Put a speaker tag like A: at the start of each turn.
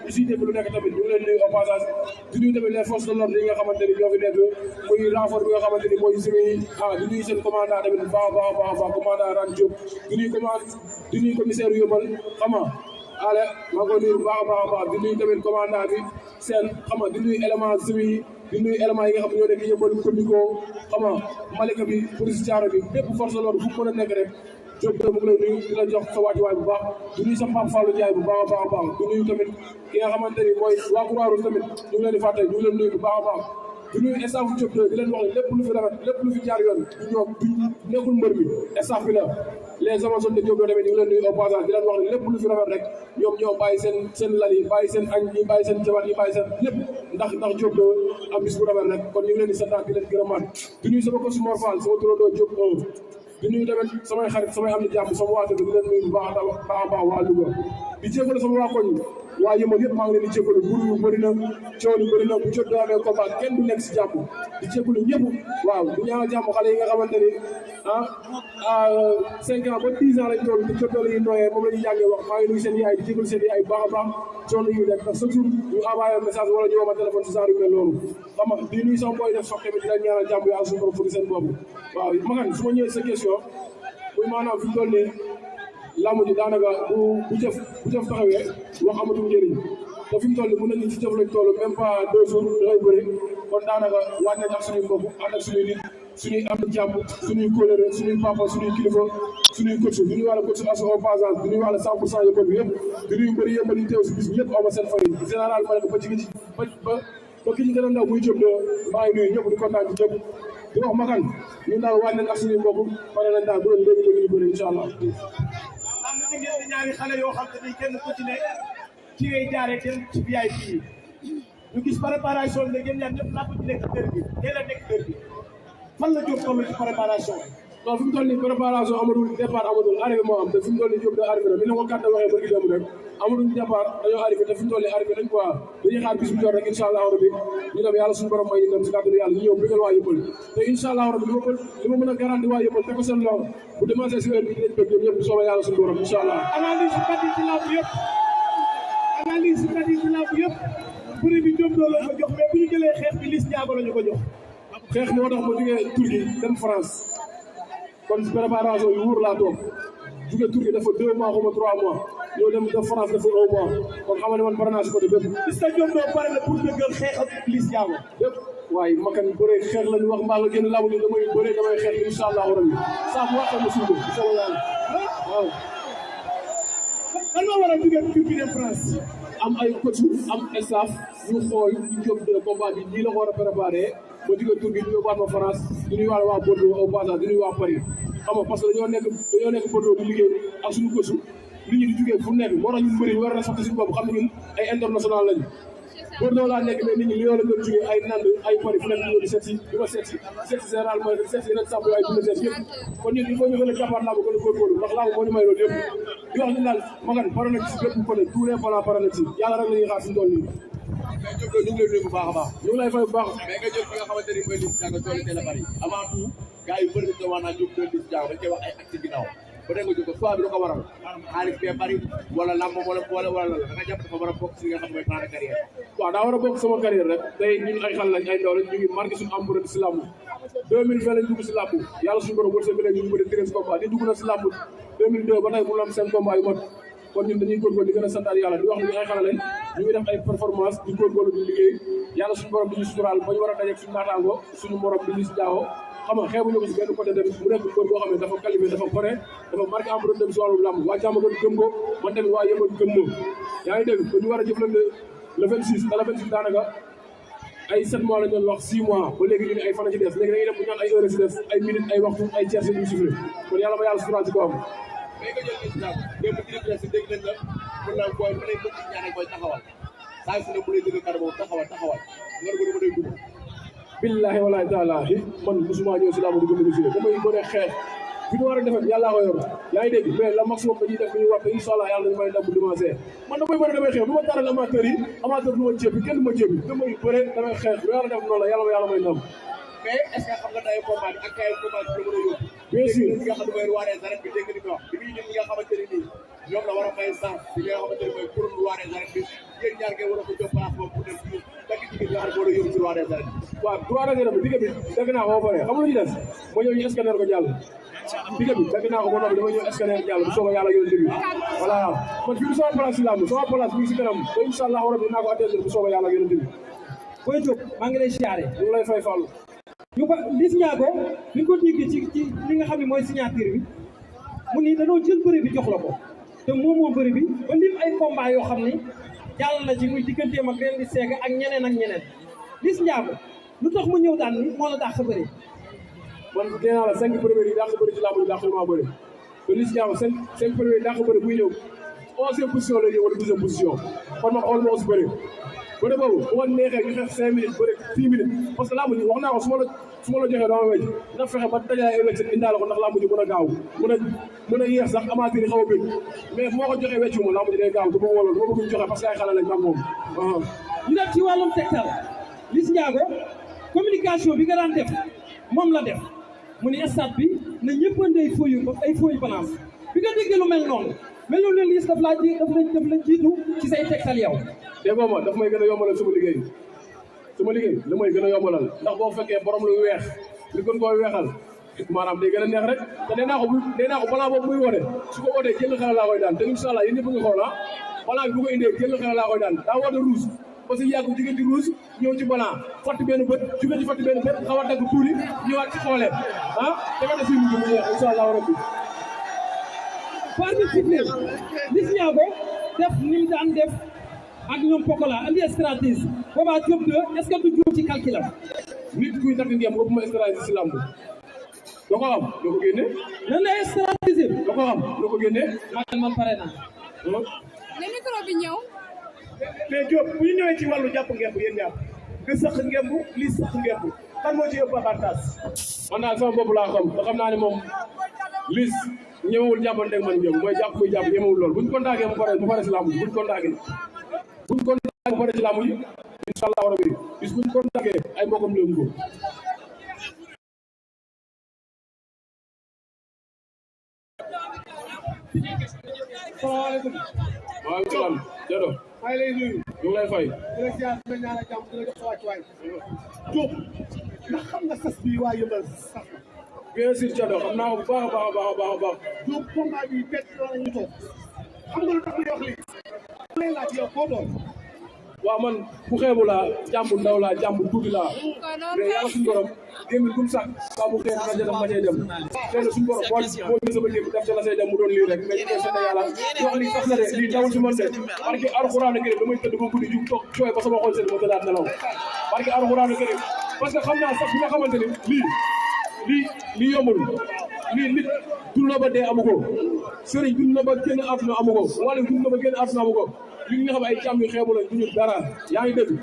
A: di si dégg lu nekk tamit ñu ngi leen nuyu au passage di nuyu tamit les forces de l'ordre yi nga xamante ni ñoo fi nekk muy renfort bi nga xamante ni mooy suñuy di nuyu seen commandant tamit bu baax a baax commandant Ran Diop di nuyu commissaire Yobal xam nga ale maa ngi koy nuyu bu baax a baax di nuyu tamit commandant bi seen xam nga di nuyu élément suñuy di nuyu éléments yi nga xam ne ñoo nekk Yëmbal comico xam nga Malika bi police Thiaro bi bépp force de l'ordre fu mu mën a nekk rek Diop de mu ngi lay nuyu di la jox sa wàccuwaay bu baax di nuyu sa Pape Fallou Ndiaye bu baax a baax di nuyu tamit ki nga xamante ni mooy waa Croix-Rouge tamit ñu ngi leen di fàtte ñu ngi leen nuyu bu baax a baax di nuyu staff Diop de di leen wax ne lépp lu fi rafet lépp lu fi jaar yoon du ñoom du nekkul mbër mi staff bi la les Amazones de Diop de tamit ñu ngi leen nuyu au passage di leen wax ne lépp lu fi rafet rek ñoom ñoo bàyyi seen lal yi bàyyi seen añ yi bàyyi seen jabar yi bàyyi seen lépp ndax Diop de am bis bu rafet rek kon ñu ngi leen di santaat di leen gërëmaat di nuyu sama coach Mor Fall sama turandoo Diop di nuyu tamit samay xarit samay am di jàmm sama waa dëkk di leen nuyu bu baax a baax waa Louga di jégalu sama waa koñ waa Yëmbal yëpp maa ngi leen di jégalu bur yu bëri na coow yu bëri na bu Diop de amee combat kenn du nekk si jàmm di jégalu ñëpp waaw di ñaanal jàmm xale yi nga xamante ni 5 ans ba 10 ans lañ toll di Diop de la ñuy nooyee moom la ñuy jàngee wax maa ngi nuyu seen yaay di jégalu seen yaay bu baax a baax coono yu nekk ndax chaque jour ñu envoyé message wala ñu woo ma téléphone si genre yu mel noonu xam nga di nuyu sama boy def sox tamit di leen ñaanal jàmm yàlla suñu borom furi seen boobu waaw magan su ma ñëwee sa question muy maanaam fi mu toll nii lamb ji daanaka bu jëf taxawee wax amatul njëriñ te fi mu toll nii mën nañu ci jëf lañ toll même pas 2 jours dangay bëri kon daanaka waaj nañ ak suñuy mbokk ànd ak suñuy nit suñuy am jàmm suñuy kóllëre suñuy papa suñuy kilifa suñuy coach du ñuy wàlla coach asso au passage du ñuy wàlla 100% Yëmbal bi yëpp du ñuy bëri Yëmbal yi teew si bis bi yëpp ama seen fay général ma ne ko ba ki ci gën a ndaw muy Diop de maa ngi nuyu ñëpp di kontaan ci ñëpp di wax makan ñun daal waaj nañ ak suñuy mbokk pare nañ daal bu doon léegi ñu bëri incha allah
B: am na ngeen di ñaari xale yoo xam ne kenn ku ci ne ci ngay jaaree kenn ci VIP yi ñu gis préparation bi ne ngeen ñaar ñëpp làmb ji nekk kër gi teel a nekk kër gi fan la Diop toll ci préparation
A: non fi mu toll nii préparation amatul départ amatul arrivé moo am te fi mu toll nii Diop de arrivé na mi ne ko kàdda waxee bëgg dem rek amatul départ dañoo arrivé te fi mu toll nii arrivé nañ quoi dañuy xaar bis bu jot rek incha allah rabbi ñu dem yàlla suñu borom may ñu dem si kàttanu yàlla ñu ñëw bëggal waa Yëmbal te incha allah rabbi li ma mën a garanti waa Yëmbal te ko seen loxo bu demancé si heure bi dinañ bëgg ñoom ñëpp bu soobee yàlla suñu borom incha allah
B: analyse kat yi ci làmb yëpp bëri bi Diop doo la ko jox mais bu ñu jëlee xeex bi Liss Ndiago la ñu ko jox
A: xeex moo tax ma jógee Turquie dem France kon préparation yu wóor laa toog jóge Turquie dafa 2 mois xaw ma 3 mois ñoo dem def France dafa 1 mois kon xam nga ne man pare naa si côté bépp
B: est-ce que Diop doo pare na pour dëggal xeex ak Liss Ndiago
A: yëpp waaye makan bëree xeex la ñu wax mbaa nga génn laabu ni damay xeex incha allahu rabbi saa bu waxee ma suude incha allah waaw
B: lan moo war a jóge Turquie dem France
A: am ay coach am staff ñu xool ñu Diop de combat bi nii la ko war a préparé ma jóge Turquie ñu yóbbuwaat ma France di nuyu waa Bordeaux au passage di nuyu waa Paris xam nga parce que dañoo nekk Bordeaux di liggéey ak suñu coach nit ñi di jógee fu nekk moo tax ñun bëri war na sax suñu bopp xam ne ñun ay international lañu Bordeaux laa nekk mais nit ñi li yoo la doon jógee ay nand ay Paris fu nekk ñu di seet si di ma seet si général mooy seet si yeneen sàmm ay dund seet yëpp kon ñun il faut ñu gën a jàppaat laa ba gën a góorgóorlu ndax laa moo ñu may loolu yëpp di wax ni daal magan pare nañ si bépp côté tous les plans pare nañ si yàlla rek la ñuy xaar suñu tool nii
C: mais Diop ñu ngi lay nuyu bu baax a baax
A: ñu ngi lay fay bu baax
C: mais nga jël fi nga xamante ni mooy Liss Ndiago tool teel a bari avant tout gars yu bëri dañ koy wax naan Diop Liss Ndiago dañ koy wax ay acte ginnaaw ba dégg nga jóg soit bi da ko waral xaalis bee bari wala lamb wala la da nga jàpp dafa war a bokk si li nga xam ne mooy plan de carrière
A: waaw daa war a bokk sama carrière rek tey ñun ay xale lañ ay ndaw lañ ñu ngi marqué suñu empreinte si lamb 2020 lañ dugg si lamb yàlla suñu borom wërsëg bi ñu bëri 13 combat di dugg na si lamb 2002 ba tey mu am seen combat yu mot kon ñun dañuy góorgóorlu di gën a santaat yàlla di wax ni ay xale lañ ñu ngi def ay performance di góorgóorlu di liggéey yàlla suñu borom di ñu suturaal ba ñu war a dajeeg suñu naataango suñu morom di Liss Ndiago xam nga xeebuñu ko si benn côté tamit mu nekk góor boo xam ne dafa qualifié dafa pare dafa marqué empreinte dem si wàllu lamb waa jàmm gëm ko man tamit waa Yëmbal gëm ko yaa ngi dégg ba ñu war a jëflante le 26 te le 26 daanaka ay 7 mois la ñu doon wax 6 mois ba léegi ñu ne ay fan la ci des léegi dañuy dem bu ñu naan ay heures ci des ay minutes ay waxtu ay tiers yu sifflé kon yàlla ma yàlla suturaal ci kawam
C: mais nga jël Liss Ndiago démb ci presse dégg nañ la pour la booy mu lay bëgg ñaanal booy taxawal saa su ne mu lay dëgg kàddu boobu taxawal nga ko dama day dugg
A: billahi walaay taalaahi man musuma ñëw si laa ma dugg négocier damay bëre xeex bi ñu war a defee yàllaa ko yor yaa ngi dégg mais la maximum dañuy def li ñuy wax te incha allah yàlla dañu may ndam bu dimanche man damay bëre damay xeex du ma taral amateur yi amateur du ma jébbi kenn du ma jébbi damay bëre damay xeex lu yàlla def noonu la yàlla may ndam
C: mais est-ce que xam nga day combat bi ak ay combat bi la mën a yóbbu
A: bien sûr
C: li nga xam ne mooy roi des arènes bi dégg nga li ko wax bi muy ñi nga xamante ne nii ñoom la war a may sens bi nga xamante ne mooy pour roi des arènes bi yéen ñaar ngeen war a ko jox place boobu pour dem ci dagg jigéen nga xam ne moo doon yóbbu ci roi des arènes.
A: waaw droit de terre bi digg bi dagg naa ko ba pare xam nga lu ñu des ma ñëw ñu scanner ko jàll digg bi dagg naa ko ba noppi dama ñëw scanner jàll bu soobee yàlla yónni bi voilà man fii du sama place si làmb sama place bi si kanam ba incha allah rabbi naa ko atteindre bu soobee yàlla yónni bi
D: Boy Diop maa ngi lay siyaare
A: ñu ngi lay fay fàllu
D: ñu ko Liss Ndiago bi ko déggee ci li nga xam ne mooy signature bi mu ni dañoo jël bëri bi jox la ko te moom moo bëri bi ba lim ay combat yoo xam ni jàll na ci muy digganteem ak ren di seega ak ñeneen Liss Ndiago lu tax mu ñëw daan ni moo la dàq sa bëri
A: man nee naa la 5 premiers yi dàq bëri ci làmb yi dàq maa bëri te Liss Ndiago 5 premiers yi dàq bëri buy ñëw 11e position lay ñëw wala 12e position kon man xool moo si bëri bëri boobu bu ma neexee ñu xeex 5 minutes bëri 6 minutes parce que làmb ji wax naa ko su ma la joxee dama wecc na fexe ba dajale ay wecc indaale ko ndax làmb ji mën a gaaw mën a yéex sax amateur yi xaw a bëgg mais moo ko joxee weccu ma làmb ji day gaaw du ma wóoloon du ma bëgg joxe parce que ay xale lañ mag moom
D: ñu def ci wàllum tegtal Liss Ndiago communication bi nga daan def moom la def mu ni stade bi na ñëpp andi ay feuille balance bi nga déggee lu mel noonu ne Liss daf la jiitu ci say tegtal yow
A: déggoo ma daf may gën a yombalal sama liggéey la may gën a yombalal ndax boo fekkee borom lu weex li gën koo weexal maanaam day gën a neex rek te nee naa ko balaa boobu muy woote su ko wootee jël xale laa koy daan te incha allah yéen ñëpp nga xool balaa bi bu ko indee jël xale laa koy daan daa woote rouge parce que yàgg jigéen di rouge ñëw ci balaa fatt benn bët jigéen ci fatt benn bët xaw a dagg tuuli ñëwaat ci xoolee dafa def suñu mujj mu neex incha allah rabbi
D: par bi sifflé Liss Ndiago def ni mu daan def ak ñoom Pokola andi stratégie boobaa Diop de est-ce que du juum ci calculam
A: nit kuy takk ngeen boobu ma stratégie si lamb doo ko xam doo ko génne
D: lan la stratégie
A: doo ko xam doo ko génne
D: man pare naa
E: ne micro bi ñëw
B: mais Diop bu ñu ñëwee ci wàllu jàpp ngemb yéen ñaar nga sëq ngemb Liss sëq ngemb kan moo ci ëpp avantage
A: man daal sama bopp laa xam te xam naa ne moom Liss ñemewul jàppanteeg man jëm mooy jàpp muy jàpp ñemewul lool buñ kontaagee mu pare si lamb ji buñ kontaagee mu pare si lamb ji incha allah rabbi bis buñ kontaagee ay mbokam léegi ko
B: salaamaaleykum
A: waaleykum salaam Diallo
B: maa ngi lay nuyu
A: ñu ngi lay fay
B: di la ziar di la ñaanal jàmm di la jox sa wàccuwaay Diop ndax xam nga sas bi waa Yëmbal sas na
A: bien sûr Diallo xam naa ko bu baax a baax
B: Diop combat bi bett la ñu toog xam nga lu tax may wax lii lay laaj yow koo doon
A: waaw man bu xeebu laa jàmbu ndaw laa jàmbu tuuti laa mais yàlla suñu borom gémmiñ bu mu sax saa bu xëy na def ma cay dem xëy na suñu borom moo jël sama gémmiñ def ca la say dem mu doon lii rek mais ñu koy sant yàlla wax lii sax na de lii dawul si man de parce que alxuraan kër damay tëdd ba guddi jug toog cooy ba sama xol seen ma tëddaat nelaw parce que alxuraan kër parce que xam naa sax bi nga xamante ni lii yombul lii nit dund na ba dee amu ko sëriñ dund na ba génn àdduna amu ko wala dund na ba génn àdduna amu ko li nga xam ay càmm yu xeebu lañ duñu dara yaa ngi dégg